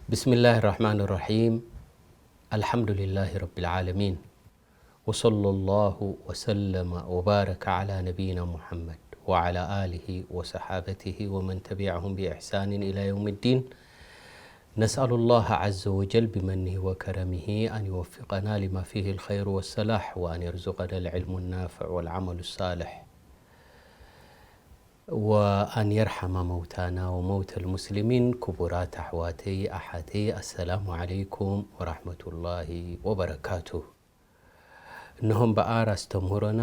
بسم الله الرحمن الرحيم. الحمد لله رب العالمين. وصلى الله وسلم وبارك على نبينا محمد وعلى آله وصحابته ومن تبعهم بإحسان إلى يوم الدين. نسأل الله عز وجل بمنه وكرمه أن يوفقنا لما فيه الخير والصلاح، وأن يرزقنا العلم النافع والعمل الصالح، وأن يرحم موتانا وموتى المسلمين. ክቡራት ኣሕዋተይ ኣሓተይ፣ ኣሰላሙ ዓለይኩም ወራሕመቱላሂ ወበረካቱ። እነሆ እምበኣር ኣስተምህሮና፣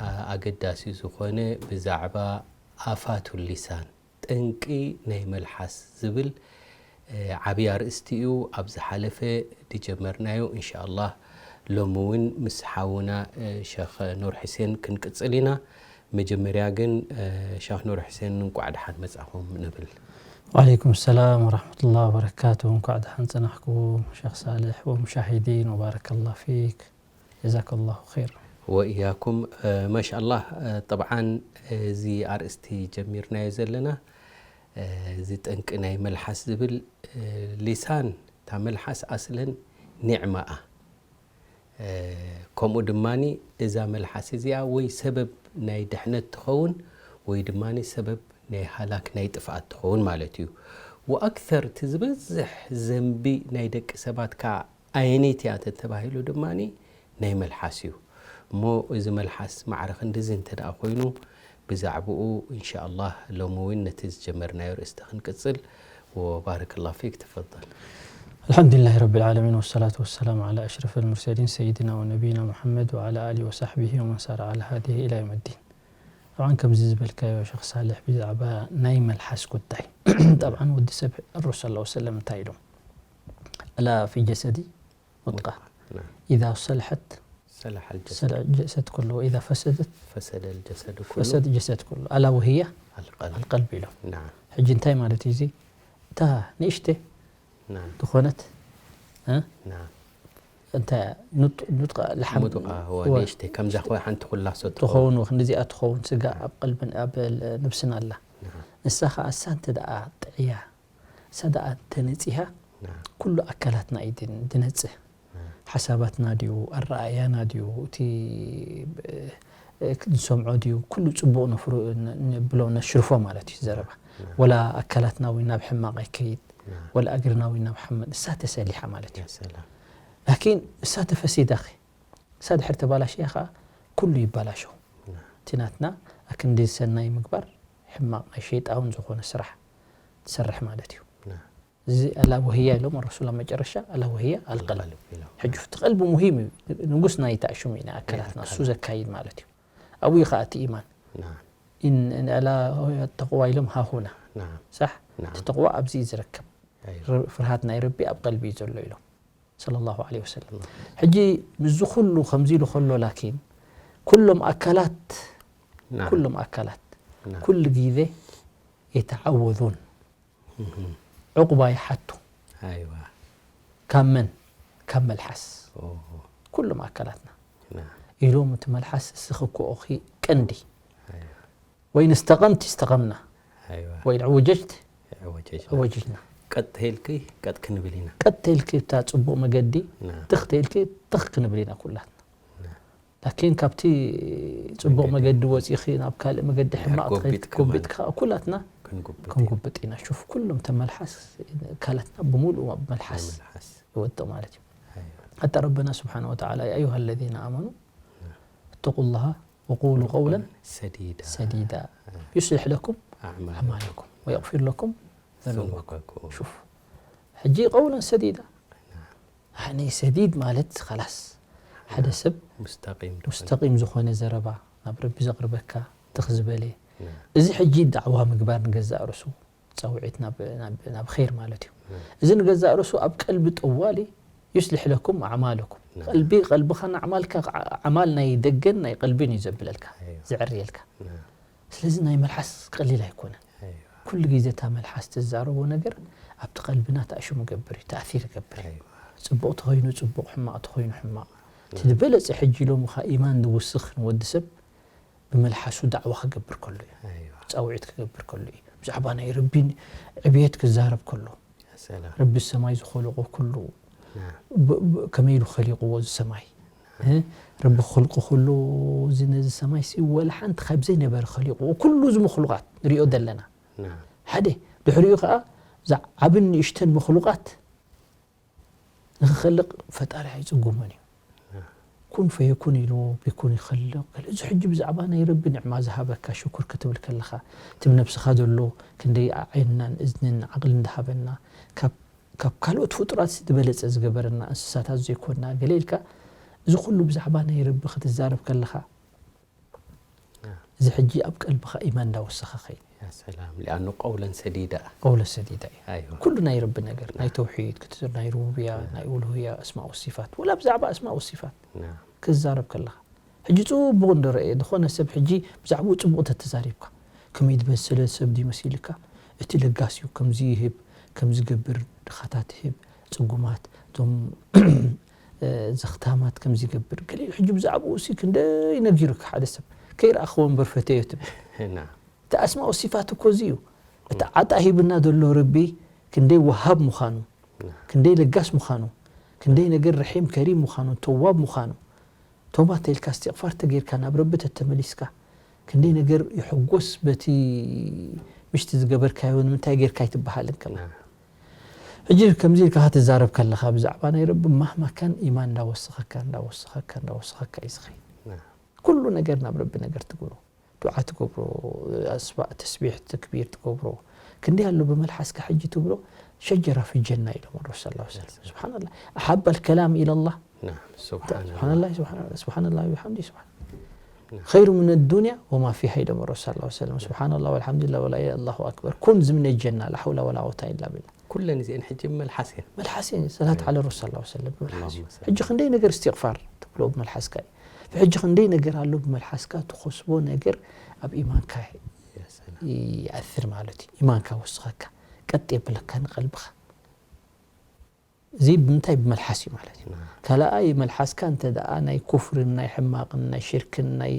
ኣ-፣ ኣገዳሲ ዝኾነ ብዛዕባ ኣፋቱ ሊሳን፣ ጠንቂ ናይ መልሓስ ዝብል፣ እ፣ ዓብዪ ኣርእስቲ እዩ። ኣብ ዝሓለፈ ዝጀመርናዮ፣ እንሻኣላህ፣ ሎሚ እውን ምስ ሓውና፣ እ፣ ሸኽ ኑር ሕሴን ክንቅጽል ኢና። መጀመርያ ግን፣ እ፣ ሸኽ ኑር ሕሴን እንቋዕ ደሓን መጻኹም ንብል። ወዓለይኩም ሰላም ወራሕመቱላሂ ወበረካቱ። እንኳዕ ደሓን ጸናሕኩም ሸኽ ሳልሕ ወሙሻሂዲን፣ ወባረከላህ ፊክ። ጀዛከላሁ ኸይር። ወኢያኩም። እ፣ ማሻኣላህ፣ እ፣ ጠብዓን፣ እ፣ እዚ ኣርእስቲ ጀሚርናዮ ዘለና፣ እ፣ እዚ ጠንቂ ናይ መልሓስ ዝብል፣ እ፣ ሊሳን፣ እታ መልሓስ ኣስለን ኒዕማ እያ። እ፣ ከምኡ ድማኒ እዛ መልሓስ እዚኣ ወይ ሰበብ ናይ ድሕነት ትኸውን ወይ ድማኒ ሰበብ ናይ ሃላክ ናይ ጥፍኣት ትኸውን ማለት እዩ። ወኣክተር፣ እቲ ዝበዝሕ ዘንቢ ናይ ደቂ ሰባት ከኣ ኣየነይቲ እያ ተተባሂሉ ድማኒ ናይ መልሓስ እዩ። እሞ እዚ መልሓስ ማዕረ ክንድዚ እንተ ደኣ ኮይኑ ብዛዕባኡ እንሻኣላህ ሎሚ እውን ነቲ ዝጀመርናዮ ርእስቲ ክንቅጽል። ወባረከላሁ ፊክ፣ ተፈضل። الحمد لله رب العالمين والصلاة والسلام على أشرف المرسلين سيدنا ونبينا محمد وعلى آله وصحبه ومن سار على هديه إلى يوم الدين. طبعا ከምዚ ዝበልካዮ ሸኽ ሳልሕ ብዛዕባ ናይ መልሓስ ጉዳይ፣ طبعا ወዲ ሰብ الرسول صلى الله عليه وسلم እንታይ ኢሎም؟ ألا في الجسد مضغة نعم. إذا صلحت صلح الجسد. صلح الجسد كله، وإذا فسدت فسد الجسد كله. فسد الجسد كله. ألا وهي القلب. القلب ኢሎም። نعم. ሕጂ እንታይ ማለት እዩ እዚ? እታ ንእሽተ نعم. ዝኾነት፣ እ? نعم. እንታይ ኑጥ-፣ ኑጥቃ ለሓም-፣ ሙድቃ፣ እወ፣ እወ። ንእሽተ፣ ከምዛ ኾ-፣ ሓንቲ ኩላሶ ትኸውን። ትኸውን፣ ክንዲዚኣ ትኸውን፣ ስጋ ኣብ ቀልብን ኣብ ነብስን ኣላ። نعم. ንሳ ኸኣ እሳ እንተ ደኣ ጥዕያ፣ እሳ ደኣ እንተ ነጺሃ፣ نعم. ኩሉ ኣካላትና እዩ ድን-፣ ድነጽህ። نعم. ሓሳባትና ድዩ፣ ኣረኣእያና ድዩ፣ እቲ ብ-፣ እ፣ ክንሰምዖ ድዩ፣ ኩሉ ጽቡቕ ነፍሩ-፣ ነ-፣ ነብሎ፣ ነሽርፎ ማለት እዩ ዘረባ። نعم. ወላ ኣካላትና እውን ናብ ሕማቕ ኣይከይድ፣ نعم. ወላ እግርና እውን ናብ ሕማቕ፣ እሳ ተሰሊሓ ማለት እዩ። يا سلام. ላኪን እሳ ተፈሲዳኺ፣ እሳ ድሕር ተባላሽያ ኸኣ ኩሉ ይባላሾ። نعم. እቲ ናትና ኣክንዲ ሰናይ ምግባር ሕማቕ ናይ ሸይጣውን ዝኾነ ስራሕ ትሰርሕ ማለት እዩ። نعم. እዚ ኣላ ወህያ ኢሎም ረሱል ኣብ መጨረሻ፣ ኣላ ወህያ ኣልቀልብ። ኣልቀልብ ኢሎም። ሕጂ እቲ ቀልቢ ሙሂም እዩ። ንጉስ ናይ ተኣሽሙ እዩ፣ ናይ ኣካላትና፣ ናይ እሱ ኣካላት። ዘካይድ ማለት እዩ። ኣብኡ እዩ ኸኣ እቲ ኢማን። نعم. ኢን-፣ ኢን-፣ ኣላ ተቕዋ ኢሎም ሃሁና። نعم. ሳሕ؟ نعم. እቲ ተቕዋ ኣብዚ እዩ ዝርከብ። ኣይዋ። ር-፣ ፍርሃት ናይ ረቢ ኣብ ቀልቢ እዩ ዘሎ ኢሎም። ሰለላሁ ዐለይሂ ወሰለም። نعم. ሕጂ ምስዚ ኩሉ ከምዚ ኢሉ ከሎ ላኪን ኩሎም ኣካላት፣ نعم. ኩሎም ኣካላት نعم. ኩሉ ግዜ የተዓወዙን እህ። ዕቑባ ይሓቱ። ኣይዋ። ካብ መን? ካብ መልሓስ። ኦሆ። ኩሎም ኣካላትና። ና። ኢሎም እቲ መልሓስ እስኺ እኮ ኢኺ ቀንዲ። ኣይዋ። وإن استقمت استقمنا. ኣይዋ። وإن اعوججت اعوججنا. ቀጥ ተልኪ ቀጥ ክንብል ኢና። ቀጥ ተልኪ እታ ጽቡቕ መገዲ፣ ና። ትኽ ተልኪ ትኽ ክንብል ኢና ኩላትና። ና። ላኪን ካብቲ ጽቡቕ መገዲ መገዲ ወጺኺ ናብ ካልእ መገዲ ድሕር ሕማቕ ትኸይድ ጎቢጥ ክትጎብጥ ከማን። ከኣ ኩላትና ክንጉብጥ ኢና። ክንጉብጥ ኢና። ሹፍ፣ ኩሎም ተመልሓስ ኣካላትና ብምሉኡ ኣብ መልሓስ መልሓስ። ይወድቕ ማለት እዩ። ኣይዋ። حتى ربنا سبحانه وتعالى: يا أيها الذين آمنوا اتقوا الله وقولوا قولا ሰዲዳ። سديدا. يصلح لكم ኣዕማል። أعمالكم ويغفر لكم ذنوبكم. ذنوبكم. ሹፍ፣ ሕጂ ቀውለን ሰዲዳ። ና። ያኒ ሰዲድ ማለት ኸላስ ሓደ ና። ሰብ ሙስተቂም ዝኾነ። ሙስተቂም ዝኾነ ዘረባ ናብ ረቢ ዘቕርበካ ትኽ ዝበለ። ና። እዚ ሕጂ ዳዕዋ ምግባር ንገዛእ ርእሱ ጻውዒት ናብ፣ ናብ፣ ናብ ኸይር ማለት እዩ። ና። እዚ ንገዛእ ርእሱ ኣብ ቀልቢ ጠዋሊ يصلح لكم أعمالكم. ና። ቀልቢ፣ ቀልብኻን ኣዕማልካ፣ ኣዕማል ናይ ደገን ናይ ቀልቢን እዩ ዘብለልካ፣ ኣይዋ። ዘዕርየልካ። ና። ስለዚ ናይ መልሓስ ቀሊል ኣይኮነን። ኣይዋ። ኩሉ ግዜ እታ መልሓስ ትዛረቦ ነገር ኣብቲ ቀልብና ተኣሽሙ ይገብር እዩ፣ ተኣሲር ይገብር እዩ። ኣይዋ። ጽቡቕ ተኾይኑ ጽቡቕ፣ ሕማቕ ተኾይኑ ሕማቕ። እቲ ዝበለጸ ሕጂ ሎሚ ኸኣ ኢማን ዝውስኽ ንወዲ ሰብ ብመልሓሱ ዳዕዋ ክገብር ከሎ እዩ። ኣይዋ። ጻውዒት ክገብር ከሎ እዩ። ብዛዕባ ናይ ረቢን ዕብየት ክዛረብ ከሎ። ያ ሰላም። ረቢ ሰማይ ዝኸለቆ ኩሉ ብ- ብ- ከመይ ኢሉ ኸሊቕዎ እዚ ሰማይ? እ? ረቢ ክኽልቆ ከሎ እዚ ነዚ ሰማይ ሲ ወላ ሓንቲ ካብ ዘይነበረ ኸሊቕዎ ኩሉ እዚ መኽሉቃት ንሪኦ ዘለና። ሓደ ድሕሪኡ ከዓ እዛ ዓብን ንእሽተን መኽሉቃት ንኽኸልቕ ፈጣሪ ኣይጽጉሞን እዩ። ኩን ፈየኩን ኢሉ ቢኩን ይኸልቕ። እዚ ሕጂ ብዛዕባ ናይ ረቢ ንዕማ ዝሃበካ ሽኩር ክትብል ከለኻ እቲ ብነብስኻ ዘሎ ክንደይ ዓይንናን እዝንን ዓቕልን ዝሃበና ካብ ካብ ካልኦት ፍጡራት ዝበለጸ ዝገበረና እንስሳታት ዘይኮንና ገለ ኢልካ እዚ ኩሉ ብዛዕባ ናይ ረቢ ክትዛረብ ከለኻ እዚ ሕጂ ኣብ ቀልብኻ ኢማን እንዳወሰኸ ኸይድ ሰላም ሊኣኑ ቀውለን ሰዲዳ ቀውለ ሰዲዳ እዩ ኣይዋ ኩሉ ናይ ረቢ ነገር ናይ ተውሒድ ክትዝር ናይ ሩቡብያ ናይ ኡልሁያ ኣስማ ወሲፋት ወላ ብዛዕባ ኣስማ ወሲፋት ና ክትዛረብ ከለኻ ሕጂ ጽቡቕ እንደረአ ዝኾነ ሰብ ሕጂ ብዛዕባኡ ጽቡቕ ተተዛሪብካ ከመይ ዝበሰለ ሰብ ድዩ መሲልካ እቲ ለጋስ እዩ ከምዚ ይህብ ከምዚ ገብር ድኻታት ይህብ ጽጉማት እቶም ዘኽታማት ከምዚ ይገብር ገሊኡ ሕጂ ብዛዕባኡ ሲ ክንደይ ነጊሩካ ሓደ ሰብ ከይረኣኽዎ እምበር ፈተዮ ትብል እቲ ኣስማኡ ሲፋት እኮ እዚ እዩ እቲ ዓጣ ሂብና ዘሎ ረቢ ክንደይ ወሃብ ምዃኑ ክንደይ ለጋስ ምዃኑ ክንደይ ነገር ረሒም ከሪም ምዃኑ ተዋብ ምዃኑ ቶባ ተልካ እስትቕፋር ተጌርካ ናብ ረቢ ተተመሊስካ ክንደይ ነገር ይሕጎስ በቲ ምሽቲ ዝገበርካዮ ንምንታይ ጌርካ ኣይትበሃልን ከላ ሕጂ ከምዚ ኢልካ ክትዛረብ ከለኻ ብዛዕባ ናይ ረቢ ማህማ ካን ኢማን እንዳወሰኸካ እንዳወሰኸካ እንዳወሰኸካ እዩ ዝኸይድ ኩሉ ነገር ናብ ረቢ ነገር ትገብሮ ዱዓ ትገብሮ ተስቢሕ ተክቢር ትገብሮ ክንደይ ኣሎ ብመልሓስካ ሕጂ ትብሎ ሸጀራ ፊ ጀና ኢሎም ረሱል ላ ስብሓንላ ኣሓባ ልከላም ኢለላህ سبحان الله سبحان الله سبحان الله وبحمده سبحان خير من الدنيا وما فيها ኢሎም ረሱል ላ ሰለም ስብሓንላ ወልሓምዱላ ወላ ኢላ ኣላሁ ኣክበር ኩን ዝምነ ጀና ላሐውላ ወላ ወታ ኢላ ቢላ ኩለን እዚአን ሕጂ መልሓስ እየን መልሓስ እየን ሰላት ዓለ ረሱል ላ ሰለም ብመልሓስ እዩ ሕጂ ክንደይ ነገር እስትቕፋር ትብሎ ብመልሓስካ እዩ ብሕጂ ክንደይ ነገር ኣሎ ብመልሓስካ ትኸስቦ ነገር ኣብ ኢማንካ ይኣስር ማለት እዩ ኢማንካ ወስኸካ ቀጥ የብለካ ንቐልብኻ እዚ ብምንታይ ብመልሓስ እዩ ማለት እዩ ካልኣይ መልሓስካ እንተ ደኣ ናይ ኩፍርን ናይ ሕማቕን ናይ ሽርክን ናይ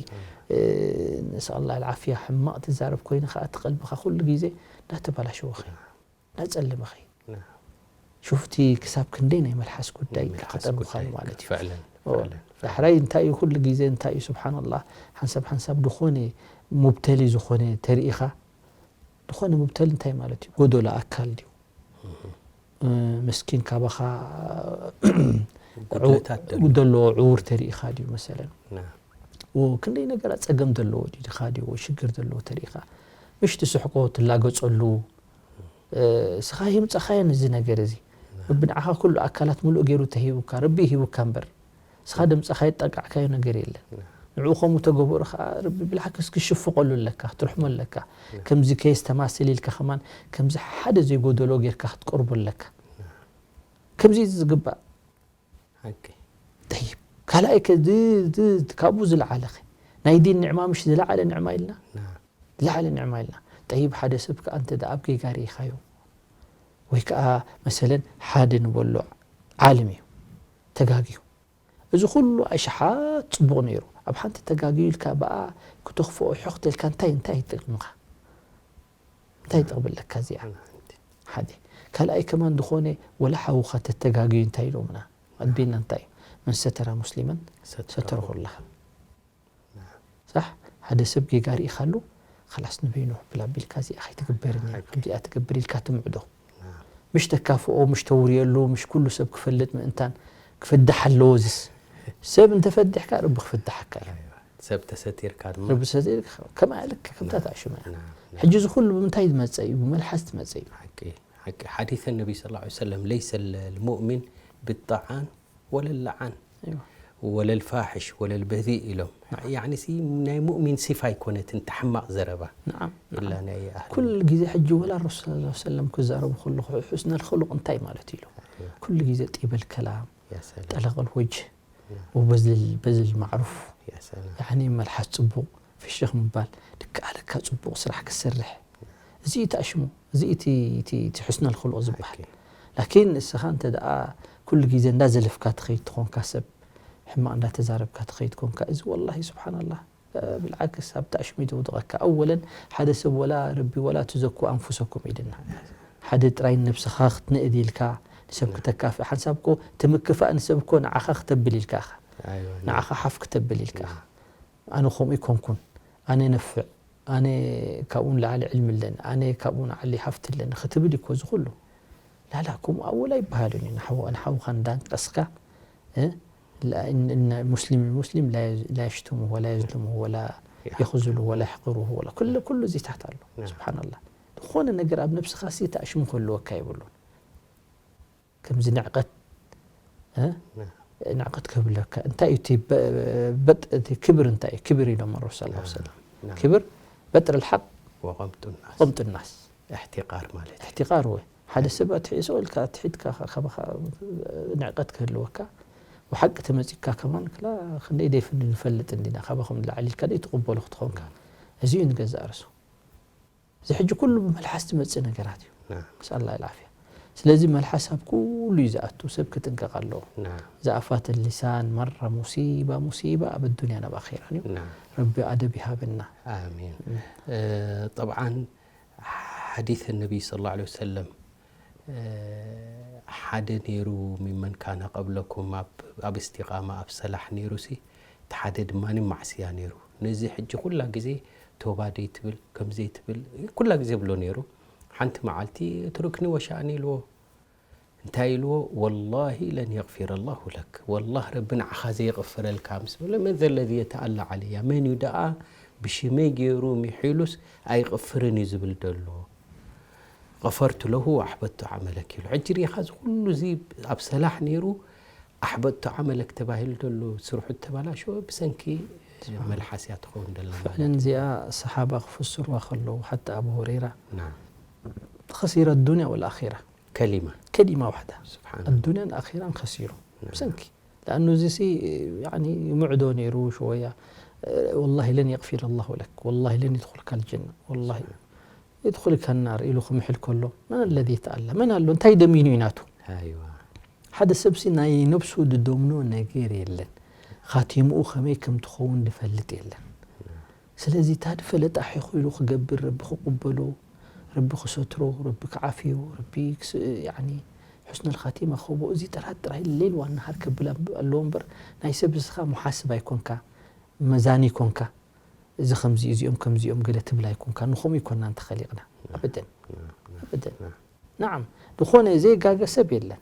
ንስኣላ ዓፍያ ሕማቕ ትዛረብ ኮይኑ ከዓ እቲ ቀልብኻ ኩሉ ግዜ እንዳተበላሸወ ኸ እንዳጸለመ ኸ ሹፍቲ ክሳብ ክንደይ ናይ መልሓስ ጉዳይ ክጠምኻል ማለት እዩ ዳሕራይ እንታይ እዩ ኩሉ ግዜ እንታይ እዩ ስብሓንላህ ሓንሳብ ሓንሳብ ዝኾነ ሙብተሊ ዝኾነ ተርኢኻ ዝኾነ ሙብተሊ እንታይ ማለት እዩ ጎዶሎ ኣካል ድዩ ምስኪን ካባኻ ዘለዎ ዕውር ተርኢኻ ድዩ መሰለን ክንደይ ነገራት ፀገም ዘለዎ ድኻ ድዩ ሽግር ዘለዎ ተርኢኻ ምሽ ትስሕቆ ትላገፀሉ ስኻ የምፀኻዮ ነዚ ነገር እዚ ረቢ ንዓኻ ኩሉ ኣካላት ሙሉእ ገይሩ ተሂቡካ ረቢ ሂቡካ እምበር ስኻ ደምፀኻ የጣቃዕካዮ ነገር የለን ንዕኡ ከምኡ ተገበሩ ከዓ ረቢ ብልሓክስ ክሽፍቀሉ ኣለካ ክትርሕሞ ኣለካ ከምዚ ከየስተማስል ኢልካ ከማን ከምዚ ሓደ ዘይጎደሎ ጌርካ ክትቀርቦ ኣለካ ከምዚ ዝግባእ ጠይብ ካልኣይ ከ ካብኡ ዝለዓለ ኸ ናይ ዲን ንዕማ ምሽ ዝለዓለ ንዕማ ኢልና ዝለዓለ ንዕማ ኢልና ጠይብ ሓደ ሰብ ከዓ እንተ ኣብ ጌጋ ርኢኻዮ ወይ ከዓ መሰለን ሓደ ንበሎ ዓልም እዩ ተጋግዩ እዚ ኩሉ ኣሽሓት ፅቡቕ ነይሩ ኣብ ሓንቲ ተጋግዩ ኢልካ ብኣ ክተኽፍኦ ሕኽ ተልካ እንታይ እንታይ ይጠቅምኻ እንታይ ይጠቅም ኣለካ እዚኣ ሓደ ካልኣይ ከማን ዝኾነ ወላ ሓውኻ ተተጋግዩ እንታይ ኢሎምና ኣድቤና እንታይ እዩ መን ሰተራ ሙስሊመን ሰተርኹላ ሳሕ ሓደ ሰብ ጌጋ ርኢኻሉ ኸላስ ንበይኑ ብላ ቢልካ እዚኣ ከይትግበርን እያ ከምዚኣ ትገብር ኢልካ ትምዕዶ ምሽ ተካፍኦ ምሽ ተውርየሉ ምሽ ኩሉ ሰብ ክፈልጥ ምእንታን ክፍዳሕ ኣለዎ ዝስ ሰብ እንተፈዲሕካ ረቢ ክፍዳሓካ እዩ ሰብ ተሰቲርካ ድማ ረቢ ሰቲርካ ከማ ልክ ከምታ ተኣሽመ ሕጂ እዚ ኩሉ ብምንታይ ዝመፀ እዩ ብመልሓስ ዝመፀ እዩ ሓቂ ሓቂ ሓዲተ ነቢ ስ ላ ሰለም ለይሰ ልሙእሚን ብጣዓን ወለላዓን ወለልፋሕሽ ወለልበዚእ ኢሎም ያዕኒ ሲ ናይ ሙእሚን ሲፋ ኣይኮነትን ተሕማቕ ዘረባ ኢላ ናይ ኣህሊ ኩሉ ግዜ ሕጂ ወላ ረሱል ስ ሰለም ክዛረቡ ከለኹ ሑስነል ክሉቕ እንታይ ማለት እዩ ኢሎም ኩሉ ግዜ ጢበል ከላም ያ ሰላም ጠለቐል ወጅህ ወበዝል በዝል ማዕሩፍ ያ ሰላም ያዕኒ መልሓስ ጽቡቕ ፍሽኽ ምባል ድከኣለካ ጽቡቕ ስራሕ ክትሰርሕ እዚ እዩ ተኣሽሙ እዚ እቲ እቲ እቲ ሕስነል ክልኦ ዝበሃል ሓቂ ላኪን ንስኻ እንተ ደኣ ኩሉ ግዜ እንዳዘለፍካ ትኸይድ ትኾንካ ሰብ ሕማቕ እንዳተዛረብካ ትኸይድ ኮንካ እዚ ወላሂ ስብሓንላህ ብልዓክስ ኣብ ተኣሽሙ እዩ ተውድቐካ ኣወለን ሓደ ሰብ ወላ ረቢ ወላ ትዘኩ ኣንፉሰኩም ኢልና ሓደ ጥራይ ነብስኻ ክትንእድ ኢልካ ንሰብ ክተካፍእ ሓንሳብ እኮ ትምክፋእ ንሰብ እኮ ንዓኻ ክተብል ኢልካ ኢኻ። ኣይዋ ንዓኻ ሓፍ ክተብል ኢልካ ኢኻ። ኣነ ከምኡ ይኮንኩን፣ ኣነ ነፍዕ፣ ኣነ ካብኡ ንላዕሊ ዕልሚ ኣለኒ፣ ኣነ ካብኡ ንዓሊ ሃፍቲ ኣለኒ ክትብል እኮ እዚ ኩሉ። ላላ ከምኡ ኣወላ ይበሃልን እዩ። ንሓው- ንሓውኻ እንዳንቀስካ እ? ላ- እን- እን- ሙስሊም ሙስሊም ላ ላ የሽትሙ ወላ የዝልሙ ወላ የኽዝሉ ወላ የሕቅሩሁ ወላ ኩሉ ኩሉ እዚታት ኣሎ። ና። ስብሓንላህ ዝኾነ ነገር ኣብ ነብስኻ ሲ ተኣሽሙ ክህልወካ የብሉን። ከምዚ ንዕቀት እ? ና። ንዕቀት ክህብለካ እንታይ እዩ እቲ በ- በጥ- እቲ ክብር እንታይ እዩ ክብር ኢሎም ረሱ ላ ሰለም ና። ክብር በጥር ልሓቅ ወቐምጡ ናስ ቆምጡ ናስ እሕቲቃር ማለት እዩ። እሕቲቃር ወይ ሓደ ሰብ ኣትሒሶ ኢልካ ትሒትካ ካባኻ ንዕቀት ክህልወካ ብሓቂ ተመፂካ ከማን ክላ ክንደይ ደይፍን ንፈልጥ እንዲና ካባኹም ንላዕሊ ኢልካ ደይ ትቕበሉ ክትኾንካ እዚ እዩ ንገዛእ ርሱ እዚ ሕጂ ኩሉ ብመልሓስ ትመፅእ ነገራት እዩ ና ነስኣላ ልዓፍያ ስለዚ መልሓስ ኣብ ኩሉ እዩ ዝኣቱ ሰብ ክጥንቀቕ ኣለዎ ና زعفات اللسان مرة مصيبة مصيبة ኣብ ኣዱንያን ኣብ ኣኼራን እዩ ና ረቢ ኣደብ ይሃበና ኣሚን። ጠብዓን ሓዲስ ነቢይ ስለ ላ ወሰለም ሓደ ነይሩ ሚመን ካነ ቀብለኩም ኣብ እስቲቃማ ኣብ ሰላሕ ነይሩ ሲ እቲ ሓደ ድማ ማዕስያ ነይሩ። ነዚ ሕጂ ኩላ ግዜ ቶባ ደይትብል ከምዘይትብል ኩላ ግዜ ብሎ ነይሩ። ሓንቲ መዓልቲ እትሩክኒ ወሻእኒ ኢልዎ። እንታይ ኢልዎ? ወላሂ ለን የቕፊረ ላሁ ለክ፣ ወላህ ረቢ ንዓኻ ዘየቕፍረልካ ምስ በሎ፣ መን ዘለዚ የተኣላ ዓለያ፣ መን እዩ ደኣ ብሽመይ ገይሩ ሚሒሉስ ኣይቕፍርን እዩ ዝብል ደሎ? غفرت له وأحبطت عملك ኢሉ። ሕጂ ሪኢኻ እዚ ኩሉ እዚ ኣብ ሰላሕ ነይሩ ኣሕበጥቱ ዓመለክ ተባሂሉ ደሎ ስርሑ ተባላሸወ ብሰንኪ መልሓስ እያ ትኸውን ደላ ማለት ፍዕለን እዚኣ ሰሓባ ክፍስሩዋ ከለዉ ሓታ ኣቡ ሁረይራ ናም خسر الدنيا والآخرة ከሊማ كلمة واحدة ስብሓን الدنيا الآخرة خسروا ብሰንኪ لأنه እዚ ሲ يعني ይምዕዶ ነይሩ شوية والله لن يغفر الله لك والله لن يدخلك الجنة والله يدخلك النار ኢሉ ክምሕል ከሎ من الذي يتألى من ኣሎ እንታይ ደሚኑ እዩ ናቱ ኣይዋ ሓደ ሰብሲ ናይ ነብሱ ዝደምኖ ነገር የለን። ኻቲምኡ ኸመይ ከም ትኸውን ዝፈልጥ የለን። ስለዚ እታ ዝፈለጣ ሒኹ ኢሉ ክገብር ረቢ ክቕበሎ፣ ረቢ ክሰትሮ፣ ረቢ ክዓፍዮ፣ ረቢ ክስ- ያኒ ሑስነል ኻቲማ ክህቦ እዚ ጥራት ጥራይ ሌል ዋናሃር ከብል ኣለዎ እምበር ናይ ሰብ እስኻ ሙሓስብ ኣይኮንካ፣ መዛኒ ኣይኮንካ። እዚ ከምዚ እዚኦም ከምዚኦም ገለ ትብል ኣይኮንካ። ንኸምኡ ኣይኮናን ተኸሊቕና። ኣበደን ኣበደን። ናዓም ዝኾነ ዘይጋገ ሰብ የለን።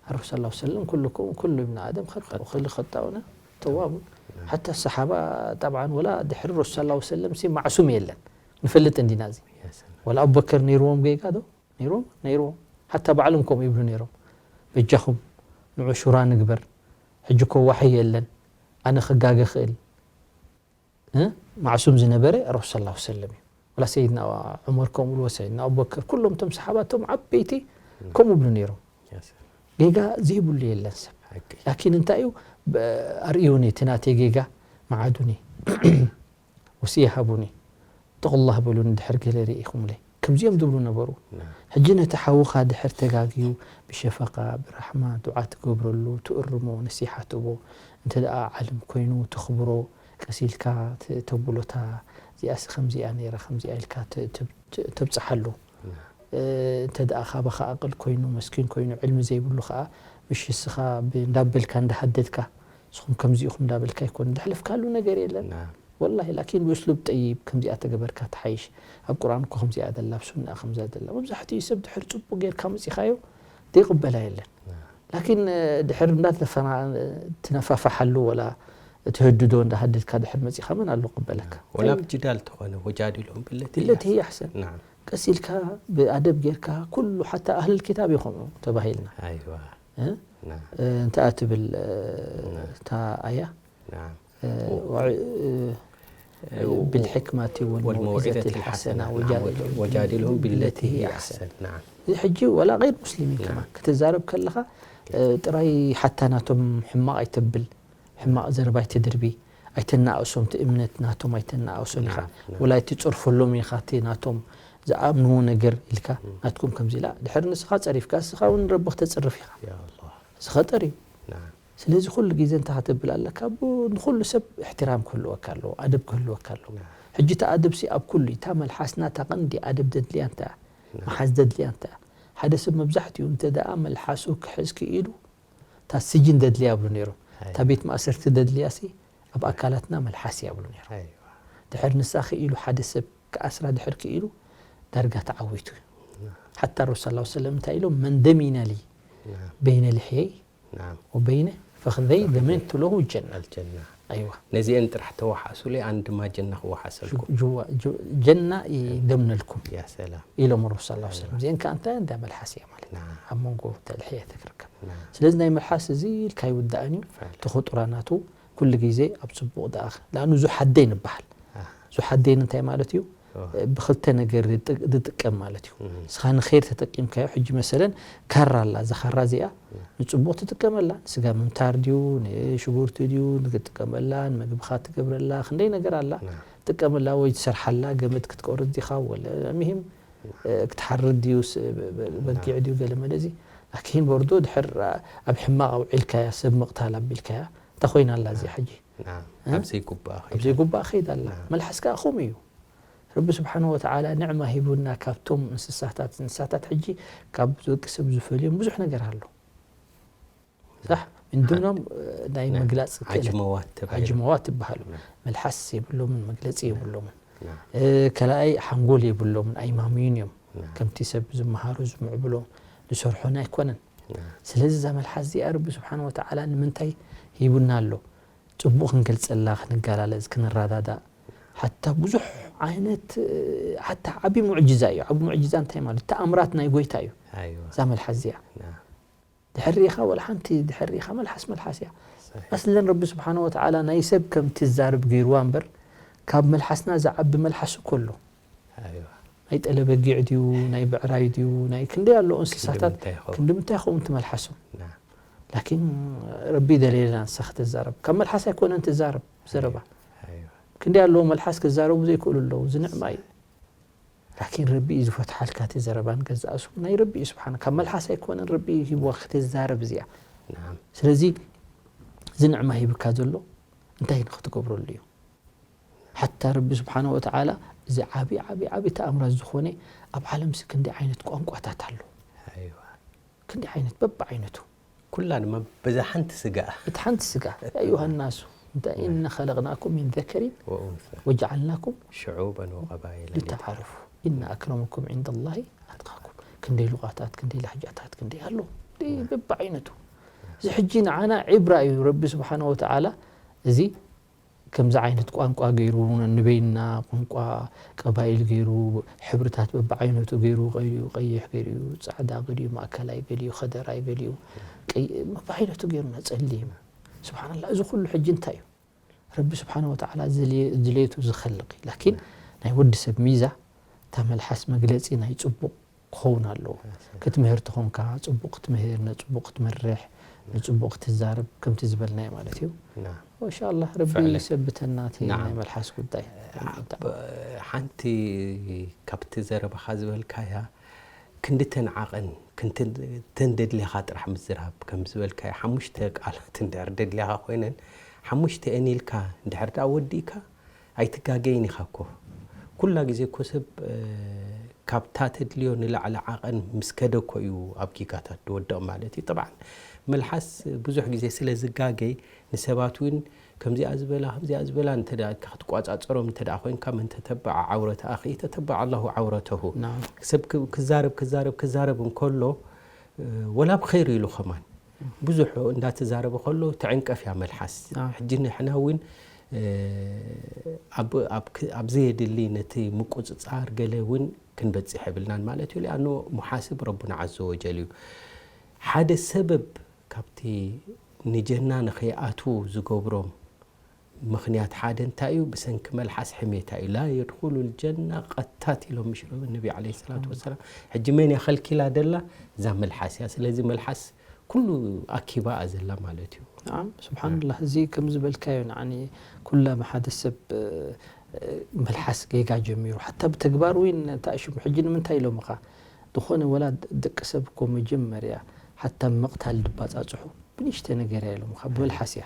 ኣረሱል ሰለላሁ ዐለይሂ ወሰለም ኩልኩም ኩሉ እብኒ ኣደም ኸጣኡ ኸሊ ኸጣኡና ተዋቡ ሓታ ሰሓባ ጠብዓን ወላ ድሕሪ ረሱል ሰለላሁ ዐለይሂ ወሰለም ሲ ማዕሱም የለን ንፈልጥ እንዲና እዚ ወላ ኣቡበከር ነይርዎም ጌጋ ዶ ነይርዎም ነይርዎም ሓታ ባዕሎም ከምኡ ይብሉ ነይሮም በጃኹም ንዑ ሹራ ንግበር ሕጂ እኮ ዋሕይ የለን ኣነ ኽጋገ ኽእል ማዕሱም ዝነበረ ረሱል ሰለላሁ ዐለይሂ ወሰለም እዩ። ወላ ሰይድና ዑመር ከምኡ ብልዎ፣ ሰይድና ኣቡበክር፣ ኩሎም እቶም ሰሓባ እቶም ዓበይቲ ከምኡ ብሉ ነይሮም። ጌጋ ዘይብሉ የለን ሰብ። ላኪን እንታይ እዩ ኣርእዩኒ እቲ ናተይ ጌጋ መዓዱኒ ወስየ ሃቡኒ ተቁላህ በሉኒ ድሕር ገለ ርኢኹምለይ ከምዚኦም ዝብሉ ነበሩ። ሕጂ ነቲ ሓውኻ ድሕር ተጋግዩ ብሸፈቃ ብራሕማ ዱዓ ትገብረሉ ትእርሞ ነሲሓ ትህቦ እንተ ደኣ ዓልም ኮይኑ ተኽብሮ ቀስ ኢልካ ተብሎ እታ እዚኣሲ ከምዚኣ ነይራ ከምዚኣ ኢልካ ተብፅሓሉ። እንተ ደኣ ካባኻ ኣቕል ኮይኑ መስኪን ኮይኑ ዕልሚ ዘይብሉ ከዓ ምሽ እስኻ እንዳበልካ እንዳሃደድካ ንስኹም ከምዚ ኢኹም እንዳበልካ ኣይኮን ዘሕለፍካሉ ነገር የለን። ወላሂ ላኪን ብእስሉብ ጠይብ ከምዚኣ ተገበርካ ትሓይሽ ኣብ ቁርኣን እኮ ከምዚኣ ደላ ኣብ ሱና ከምዛ ደላ መብዛሕትኡ ሰብ ድሕር ፅቡቅ ጌርካ መፂኻዮ ዘይቅበላ የለን። ላኪን ድሕር እንዳትነፋፋሓሉ ወላ ትህድዶ እንዳሃደድካ ድሕር መፂኻ መን ኣሎ ቅበለካ? ወላ ብጅዳል ተኾነ ወጃዲልሁም ብለቲ ብለቲ ህይ ኣሕሰን ቀስ ኢልካ ብኣደብ ጌርካ ኩሉ ሓታ ኣህልል ኪታብ ይኾኑ ተባሂልና ኣይዋ እንተኣ ትብል እታ ኣያ ናም بالحكمة والموعظة الحسنة وجادلهم بالتي هي أحسن ናም እዚ ሕጂ ወላ غير ሙስሊሚን ከማን ክትዛረብ ከለኻ ጥራይ ሓታ ናቶም ሕማቕ ኣይተብል ሕማቕ ዘረባ ኣይተድርቢ ኣይተናእሶም እቲ እምነት ናቶም ኣይተናእሶም ኢኻ ናም፣ ናም። ወላ ኣይትጸርፈሎም ኢኻ እቲ ናቶም ዝኣምንዎ ነገር ኢልካ ናትኩም ከምዚ ኢላ ድሕሪ ንስኻ ጸሪፍካ እስኻ እውን ረቢ ክተጽርፍ ኢኻ ያ ኣላህ እዚ ኸጠር እዩ ናም ስለዚ ኩሉ ግዜ እንታይ ከተብል ኣለካ ብ- ንኩሉ ሰብ እሕትራም ክህልወካ ኣለዎ ኣደብ ክህልወካ ኣለዎ ሕጂ እቲ ኣደብ ሲ ኣብ ኩሉ እዩ። እታ መልሓስና እታ ቀንዲ ኣደብ ዘድልያ እንታይ እያ? መሓዝ ዘድልያ እንታይ እያ? ሓደ ሰብ መብዛሕትኡ እንተ ደኣ መልሓሱ ክሕዝ ክኢሉ፣ እታ ስጅን ዘድልያ ይብሉ ነይሮም። እታ ቤት ማእሰርቲ ዘድልያ ሲ ኣብ ኣካላትና መልሓስ እያ ይብሉ ነይሮም። ድሕር ንሳ ክኢሉ ሓደ ሰብ ክኣስራ ድሕር ክኢሉ ዳርጋ ተዓዊቱ እዩ። ሓታ ረሱል ሰለላሁ ዐለይሂ ወሰለም እንታይ ኢሎም? መን ደሚነ ሊ በይነ ልሕየይ ወበይነ ፈኽዘይ ደመንቱ ለሁ ጀና። ኣይዋ ነዚአን ጥራሕ ተዋሓሱለይ ኣን ድማ ጀና ክወሓሰልኩም። ጅዋ- ጅ- ጀና ይደምነልኩም ያ ሰላም። ኢሎም ረሱል ሰለላሁ ዐለይሂ ወሰለም። እዚአን ከዓ እንታይ እንዳ መልሓስ እያ ማለት እዩ። ናም ኣብ መንጎ ተልሕየ ተክርከብ። ናም ስለዚ ናይ መልሓስ እዚ ኢልካ ይውዳእን እዩ። ፈል- ተኸጥሮናቱ ኩሉ ግዜ ኣብ ፅቡቕ ደኣ ክእለ። ንኣኑ ዙሓደይን ይበሃል። አ- ዙሓደይን እንታይ ማለት እዩ? ኦ- ብክልተ ነገር ዝጥ- ዝጥቀም ማለት እዩ። እም። ንስኻ ንኸይር ተጠቂምካዮ። ሕጂ መሰለን ካራ ኣላ፣ እዛ ካራ እዚኣ ንፅቡቕ ትጥቀመላ። ንስጋ ምምታር ድዩ፣ ንሽጉርቲ ድዩ ክትጥቀመላ፣ ንምግብኻ ትገብረላ፣ ክንደይ ነገር ኣላ። ና- ትጥቀመላ ወይ ትሰርሓላ፣ ገመድ ክትቆርፅ ዲኻ፣ ወለ ሚሂም ክትሓርድ ድዩ፣ ስ- በ- በ- በጊዕ ድዩ፣ ገለ መለ እዚ። ላኪን ቦርዶ ድሕር ኣብ ሕማቕ ኣውዒልካያ፣ ሰብ ምቕታል ኣቢልካያ፣ እንታይ ኮይና ኣላ እዚኣ ሕጂ? ና- እ? ኣብ ዘይጉባእ ኣብ ከይዳ። ዘይጉባእ ከይዳ ኣላ። ና- መልሓስ ከዓ ከምኡ እዩ። ረቢ ስብሓነ ወተዓላ ንዕማ ሂቡና ካብቶም እንስሳታት። እንስሳታት ሕጂ ካብ ደቂ ሰብ ዝፈልዮም ብዙሕ ነገር ኣሎ። ሳሕ? እንድኖም ናይ ና- ምግላፅ ክእለት ዓጅመዋት ተባሂሉ። ዓጅመዋት ይበሃሉ። ና- መልሓስ የብሎምን፣ መግለፂ የብሎምን። ና- እ፣ ካልኣይ ሓንጎል የብሎምን፣ ኣይማምዩን እዮም። ና- ከምቲ ሰብ ዝመሃሩ ዝምዕብሎ ዝሰርሖን ኣይኮነን። ና- ስለዚ እዛ መልሓስ እዚኣ ረቢ ስብሓን ወተዓላ ንምንታይ ሂቡና ኣሎ? ፅቡቕ ክንገልፀላ፣ ክንገላለፅ፣ ክንረዳዳእ። ሓታ ብዙሕ ዓይነት፣ ሓታ ዓቢ ሙዕጅዛ እዩ። ዓቢ ሙዕጅዛ እንታይ ማለት? ተኣምራት ናይ ጎይታ እዩ። ኣይዋ እዛ መልሓስ እዚኣ ና- ድሕር ርኢኻ፣ ወላ ሓንቲ ድሕር ርኢኻ፣ መልሓስ መልሓስ እያ። ሰሒሕ። ኣስለን ረቢ ስብሓነ ወተዓላ ናይ ሰብ ከም ትዛረብ ገይርዋ እምበር፣ ካብ መልሓስና ዝዓቢ መልሓስ እኮ ኣሎ። ኣይዋ ናይ ጠለ በጊዕ ድዩ፣ ናይ ብዕራይ ድዩ፣ ናይ ክንደይ ኣሎ እንስሳታት። ክንዲ ምንታይ ይኸውን? ክንዲ ምንታይ ይኸውን ትመልሓሶም? ና- ላኪን ረቢ ደለየልና ንሳ ክትዛረብ። ካብ መልሓስ ኣይኮነን ትዛረብ ዘረባ። ኣይዋ ክንደይ ኣለዉ መልሓስ ክዛረቡ ዘይክእሉ ኣለዉ። እዚ ንዕማ እዩ። ላኪን ረቢ እዩ ዝፈትሓልካ እቲ ዘረባን ገዛእሱ ናይ ረቢ እዩ ስብሓን። ካብ መልሓስ ኣይኮነን ረቢ ሂብዋ ክትዛረብ እዚኣ። ናም ስለዚ እዚ ንዕማ ሂብካ ዘሎ እንታይ ንክትገብረሉ እዩ? ሓታ ረቢ ስብሓን ወተዓላ እዚ ዓብዪ ዓብዪ ዓብዪ ተኣምራት ዝኾነ ኣብ ዓለምሲ ክንደይ ዓይነት ቋንቋታት ኣሎ። ኣይዋ ክንደይ ዓይነት በብዓይነቱ ኩላ ድማ በዛ ሓንቲ ስጋ እቲ ሓንቲ ስጋ ያ ኣዩሃ ናሱ እንታይ ኢነ ኸለቕናኩም ሚን ዘከሪን ወኡንሳ ወጀዓልናኩም ሽዑበን ወቀባይለ ልተዓረፉ ኢነ ኣክረመኩም ዒንደ ላሂ ኣትቃኩም። ክንደይ ሉቓታት፣ ክንደይ ላህጃታት፣ ክንደይ ኣሎ። ክንደይ በብዓይነቱ። እዚ ሕጂ ንዓና ዒብራ እዩ። ረቢ ስብሓነ ወተዓላ እዚ ከምዚ ዓይነት ቋንቋ ገይሩ ንበይንና ቋንቋ ቀባይል ገይሩ ሕብርታት በብዓይነቱ ገይሩ ቀይሩ ቀይሕ ገሊኡ ፃዕዳ ገሊኡ ማእከላይ ገሊኡ ከደራይ ገሊኡ ቀይ- በብዓይነቱ ገይሩና ጸሊም። ስብሓንላ እዚ ኩሉ ሕጂ እንታይ እዩ? ረቢ ስብሓን ወተዓላ ዝልየ- ድሌቱ ዝኸልቕ እዩ። ላኪን ናይ ወዲ ሰብ ሚዛ እታ መልሓስ መግለፂ ናይ ፅቡቕ ክኸውን ኣለዎ። ክትምህር ተኾንካ ፅቡቕ ክትምህር፣ ንፅቡቕ ክትመርሕ፣ ንፅቡቕ ክትዛረብ ከምቲ ዝበልናዮ ማለት እዩ። ና ኢንሻላህ ረቢ ፍዕለ- ይሰብተና እቲ ናዓም። ናይ መልሓስ ጉዳይ። ኣብ ሓንቲ ካብቲ ዘረባኻ ዝበልካያ ክንዲ ተን ዓቐን ክንተን ደድልኻ ጥራሕ ምዝራብ ከም ዝበልካያ ሓሙሽተ ቃላት እንድሕር ደድልኻ ኮይነን ሓሙሽተ እን ኢልካ እንድሕር ደኣ ወዲእካ ኣይትጋገይን ኢኻ እኮ። ኩላ ግዜ እኮ ሰብ ካብታ ተድልዮ ንላዕሊ ዓቐን ምስ ከደ እኮ እዩ ኣብ ጌጋታት ዝወድቕ ማለት እዩ። ጠብዓን መልሓስ ብዙሕ ግዜ ስለ ዝጋገይ ንሰባት እውን ከምዚኣ ዝበላ ከምዚኣ ዝበላ እንተ ደኣ ኢልካ ክትቋጻጸሮም እንተ ደኣ ኮይንካ መን ተተበዐ ዓውረተ ኣኺ ተተበዐ ኣላሁ ዓውረተሁ። ናም። ሰብ ክ- ክዛረብ ክዛረብ ክዛረብ እንከሎ ወላ ብኸይሩ ኢሉ ኸማን ብዙሕ እንዳተዛረበ ከሎ ትዕንቀፍ እያ መልሓስ። ኣዎ። ሕጂ ንሕና እውን ኣብ- ኣብ- ኣብ ዘየድሊ ነቲ ምቁፅፃር ገለ እውን ክንበፅሕ የብልናን ማለት እዩ። ሊኣኖ ሙሓስብ ረቡና ዓዘ ወጀል እዩ። ሓደ ሰበብ ካብቲ ንጀና ንኸይኣትዉ ዝገብሮም ምኽንያት ሓደ እንታይ እዩ? ብሰንኪ መልሓስ ሕሜታ እዩ። ላ የድኹሉ ልጀና ቀታት ኢሎም ምሽ ነቢ ዓለይሂ ሰላቱ ወሰላም። ሕጂ መን እያ ከልኪላ ደላ? እዛ መልሓስ እያ። ስለዚ መልሓስ ኩሉ ኣኪባ እያ ዘላ ማለት እዩ። ናዓም ስብሓንላህ። እዚ ከም ዝበልካዮ ንዓኒ ኩላ ሓደ ሰብ እ፣ እ፣ መልሓስ ጌጋ ጀሚሩ ሓታ ብተግባር እውን እንታይ ሽሙ ሕጂ ንምንታይ ኢሎምኻ ዝኾነ ወላ ደቂ ሰብ እኮ መጀመርያ ሓታ ምቕታል ድባፃፅሑ ብንሽተ ነገር እያ ኢሎም ካብ መልሓስ እያ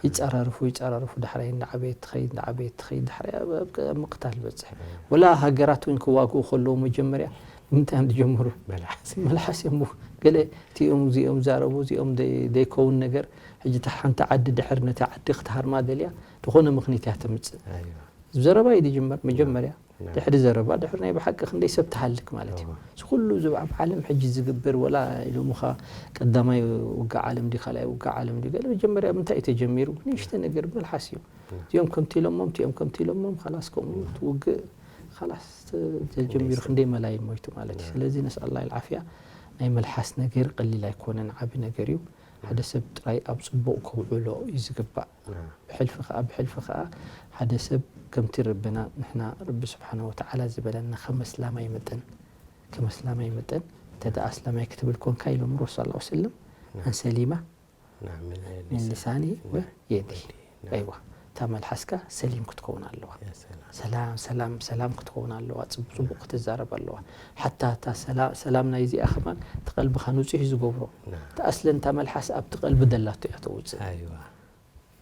ይፀራርፉ ይፀራርፉ ዳሕራይ እንዳዓበየት ትኸይድ እንዳዓበየት ትኸይድ ዳሕራይ ኣብ- ኣብ ምቕታል በፅሕ። ወላ ሃገራት እውን ክዋግኡ ከለዉ መጀመርያ ብምንታይ እዮም ዝጀምሩ? መልሓስ መልሓስ እዮም። ገለ እቲኦም እዚኦም ዛረቡ እዚኦም ደይ- ደይከውን ነገር። ሕጂ እታ ሓንቲ ዓዲ ድሕር ነቲ ዓዲ ክትሃርማ ደልያ ዝኾነ ምኽኒት እያ ተምፅእ። ኣይዋ ዘረባ እዩ ዝጅመር መጀመርያ። ና- ድሕሪ ዘረባ ድሕሪ ናይ ብሓቂ ክንደይ ሰብ ትሃልክ ማለት እዩ። እዋ እዚ ኩሉ እዚ ኣብ ዓለም ሕጂ ዝግበር ወላ ኢሎምኻ ቀዳማይ ውግእ ዓለም ድዩ ካልኣይ ውግእ ዓለም ድዩ ገለ መጀመርያ ምንታይ እዩ ተጀሚሩ? ንእሽተ ነገር መልሓስ እዩ። እዚኦም ከምቲ ኢሎሞም እቲኦም ከምቲ ኢሎሞም ካላስ ከምኡ ትውግእ ካላስ ተ- ተጀሚሩ ሰብ ክንደይ መላይ ሞይቱ ማለት እዩ። ና- ስለዚ ነስኣል ላህ ዓፍያ ናይ መልሓስ ነገር ቀሊል ኣይኮነን፣ ዓቢ ነገር እዩ። ሓደ ሰብ ጥራይ ኣብ ጽቡቕ ከውዕሎ እዩ ዝግባእ። ና- ብሕልፊ ከኣ ብሕልፊ ከኣ ሓደ ሰብ ከምቲ ረብና ንሕና ረቢ ስብሓነ ወተዓላ ዝበለና ከም እስላማይ መጠን ከም እስላማይ መጠን እንተ ደኣ እስላማይ ክትብል ኮንካ ኢሎም ረሱል ሰለላሁ ዐለይሂ ወሰለም ና- መን ሰሊማ ና- ምን ምን ሊሳኒ ና- ወየዲ ና- ኣይዋ እታ መልሓስካ ሰሊም ክትከውን ኣለዋ። ያ ሰላም ሰላም ሰላም ሰላም ክትከውን ኣለዋ። ጽቡቅ ጽቡቅ ክትዛረብ ኣለዋ። ሓታ እታ ሰላ- ሰላም ናይዚኣ ከማን እቲ ቀልብኻ ንጹህ እዩ ዝገብሮ። ና- እቲ ኣስለን እታ መልሓስ ኣብቲ ቀልቢ ደላቶ እያ ተውጽእ። ኣይዋ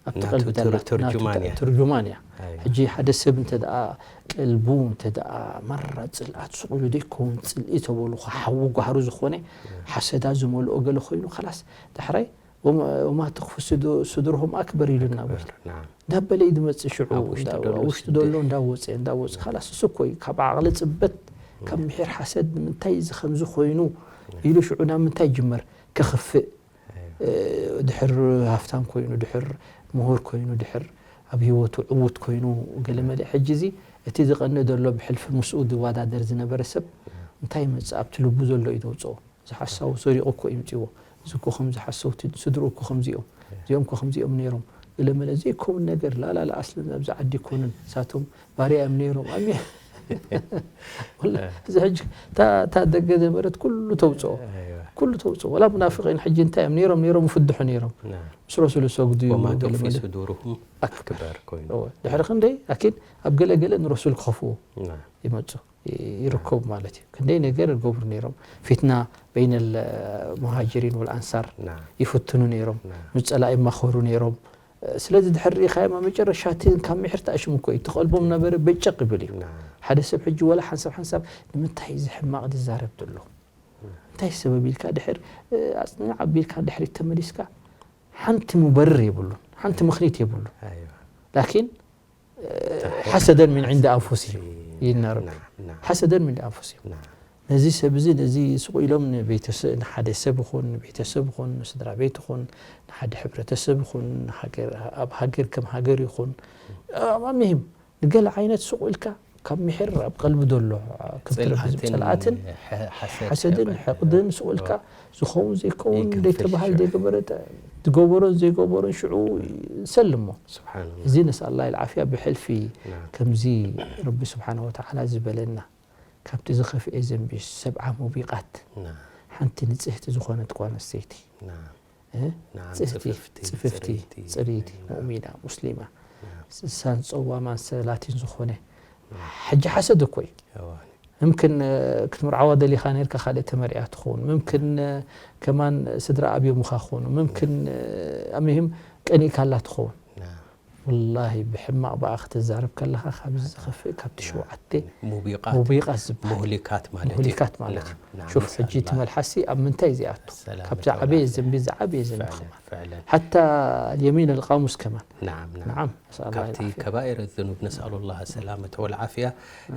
ኣብቲ ናቱ ቀልቢ ትር- ደላቶ ናቱ ትርጁማን ተ- እያ። ትርጁማን እያ። ኣይዋ ሕጂ ሓደ ሰብ እንተ ደኣ ቀልቡ እንተ ደኣ ማራ ጽልኣት ሱቕ ኢሉ ዘይከውን ጽልኢ ተበሉ ሓዊ ጓህሩ ዝኾነ ሓሰዳ ዝመልኦ ገለ ኮይኑ ከላስ ዳሕራይ ወማ- ወማ ተኽፉ ስዱ- ስዱርሁም ኣክበር ኢሉና ኣክበር ወይል ናም እንዳበለ እዩ ዝመጽእ ሽዑ ኣብ ውሽጢ እንዳ- ዘሎ ኣብ ውሽጢ ስደት። ዘሎ እንዳወፀ እንዳወፀ ካላስ እሱ እኮ እዩ ካብ ዓቕሊ ፅበት ካብ ምሒር ሓሰድ ንምንታይ እዚ ከምዚ ኮይኑ ኢሉ ሽዑ ናብ ምንታይ ይጅመር ከኽፍእ ኣይዋ እ፣ ድሕር ሃፍታም ኮይኑ ድሕር ምሁር ኮይኑ ድሕር ኣብ ህይወቱ ዕዉት ኮይኑ ገለመለ ሕጂ እዚ እቲ ዝቐንእ ዘሎ ብሕልፊ ምስኡ ዝወዳደር ዝነበረ ሰብ እንታይ ይመፅእ ኣብቲ ልቡ ዘሎ እዩ ዘውፅኦ። እዚ ሓሳቡ ሰሪቑ እኮ ይምፅዎ እዚ እኮ ከምዚ ሓሰው ስድርኡ እኮ ከምዚኦም እዚኦም እኮ ከምዚኦም ነይሮም ገለመለ ዘይከውን ነገር ላላላ ኣስለን ኣብዚ ዓዲ ይኮኑን እሳቶም ባርያ እዮም ነይሮም ኣሚ ወላ እዚ ሕጂ እታ እታ ደገ ነበረት ኩሉ ተውፅኦ ኣይዋ ኩሉ ተውፅኦ ወላ ሙናፍቂን ሕጂ እንታይ እዮም ነይሮም ነይሮም ይፍድሑ ነይሮም ናም ምስ ረሱል ዝሰግዱ እዩ ወማ ገለ ተኽፊ መለ ስዱርሁም ኣክበር ኣክበር ኮይኑ እወ፣ ድሕሪ ክንደይ ኣኪን ኣብ ገለ ገለ ንረሱል ክኸፍኡ ናም ይመፁ ይ- ይርከቡ ማለት እዩ። ክንደይ ነገር ይገብሩ ነይሮም ፊትና በይነ ሙሃጅሪን ወልኣንሳር ናም ይፍትኑ ነይሮም ናም ምስ ፀላኢ ይማኸሩ ነይሮም። ስለዚ ድሕሪ ርኢኻዮም ኣብ መጨረሻ እቲ ካብ ምሕር ተኣሽሙ እኮ እዩ እቲ ቀልቦም ነበረ በጨቕ ይብል እዩ። ናም ሓደ ሰብ ሕጂ ወላ ሓንሳብ ሓንሳብ ንምንታይ እዚ ሕማቕ ዝዛረብ ዘሎ እንታይ ሰበብ ኢልካ ድሕር ኣፅንዕ ኣቢልካ ድሕሪት ተመሊስካ ሓንቲ ሙበርር የብሉን ሓንቲ ምኽኒት የብሉን። ኣይዋ ላኪን ሓሰደን ምን ዕንዲ ኣንፉሲሂም ይልና ረቢ ናም ናም ሓሰደን ምን ዕንዲ ኣንፉሲሂም ናም ነዚ ሰብ እዚ ነዚ ስቕ ኢሎም ንቤተሰ- ንሓደ ሰብ ይኹን ንቤተሰብ ይኹን ንስድራ ቤት ይኹን ንሓደ ሕብረተሰብ ይኹን ንሃገር- ኣብ ሃገር ከም ሃገር ይኹን ኣብ ኣሚሂም ንገለ ዓይነት ስቕ ኢልካ ካብ ምሕር ኣብ ቀልቢ ዘሎ ክብትረብዝም ጽልኣትን ጸልኣትን ሐ- ሐሰድ ሓሰድን ሕቕን ሕቕድን ስቕ ኢልካ ዝኾውን ዘይከውን ይግንፍል ዘይተባህል ሽዑ። ዘይገበረ ተ- ዝገበሮን ዘይገበሮን ሽዑ ይሰልሞ ስብሓንላ እዚ ነስኣል ላህ ዓፍያ ብሕልፊ ናም ከምዚ ረቢ ስብሓን ወተዓላ ዝበለና ካብቲ ዝኸፍኤ ዘንቢ ሰብዓ ሙቢቓት ናም ሓንቲ ንጽህቲ ዝኾነት ጓል ኣንስተይቲ ናም እ? ናም ጽህቲ ጽፍፍቲ ጽፍፍቲ ጽርይቲ ጽርይቲ ናም ሙእሚና ሙስሊማ ናም ስሳን ጸዋማን ሰላቲን ዝኾነ ሕጂ ሓሰድ እኮ እዩ እዋን ምምክን እ፣ ክትምርዓዋ ደሊኻ ነርካ ካልእ ተመርዕያ ትኸውን ምምክን እ፣ ከማን ስድራ ኣብዮምኻ ክኾኑ ምምክን እ፣ ኣሚሂም ቀኒእካላ ትኸውን ናም ወላሂ ብሕማቕ ብኣ ክትዛረብ ከለኻ ካብዚ ዝኸፍእ ካብቲ ሸውዓተ ሙቢቓት ሙቢቓት ዝበሃል ሙህሊካት ማለት እዩ። ሙህሊካት ማለት እዩ ናም፣ ናም፣ ሹፍ ንስኣል ሕጂ እቲ ናም። መልሓሲ ኣብ ምንታይ እዚኣቱ ሰላም ካብዚ ተውላፊ። ዓበየ ዘንቢ ዝዓበየ ዘንቢ ፈዕለን፣ ከማን ፈዕለን። ሓታ የሚን ኣልቃሙስ ከማን ናም፣ ናም። ናዓም ነስኣል ላህ ካብቲ ልዓፍያ ከባኢር ዝኑብ ነስኣሉ ላህ ሰላመተ ወልዓፍያ።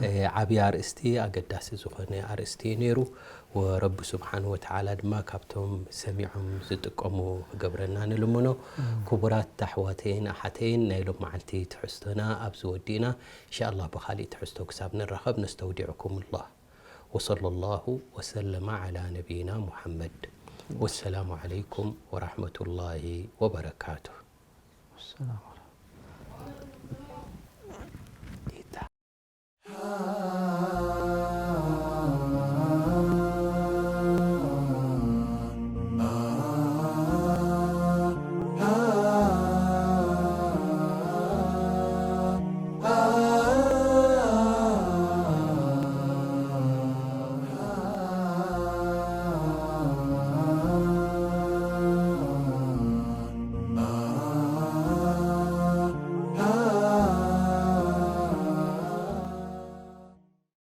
እ፣ ዓብዪ ኣርእስቲ ኣገዳሲ ዝኾነ ኣርእስቲ እዩ ነይሩ። ወረቢ ስብሓን ወተዓላ ድማ ካብቶም ሰሚዖም ዝጥቀሙ ክገብረና ንልምኖ። ክቡራት ኣሕዋተይን ኣሓተይን ናይ ሎም መዓልቲ ትሕዝቶና ኣብዚ ወዲእና። እንሻ ኣላህ ብኻሊእ ትሕዝቶ ክሳብ ንራኸብ ነስተውዲዕኩም ላህ። ወሰለ ላሁ ወሰለመ ዓላ ነቢይና ሙሓመድ። ወሰላሙ ዓለይኩም ወራሕመቱላሂ ወበረካቱ። ሰላም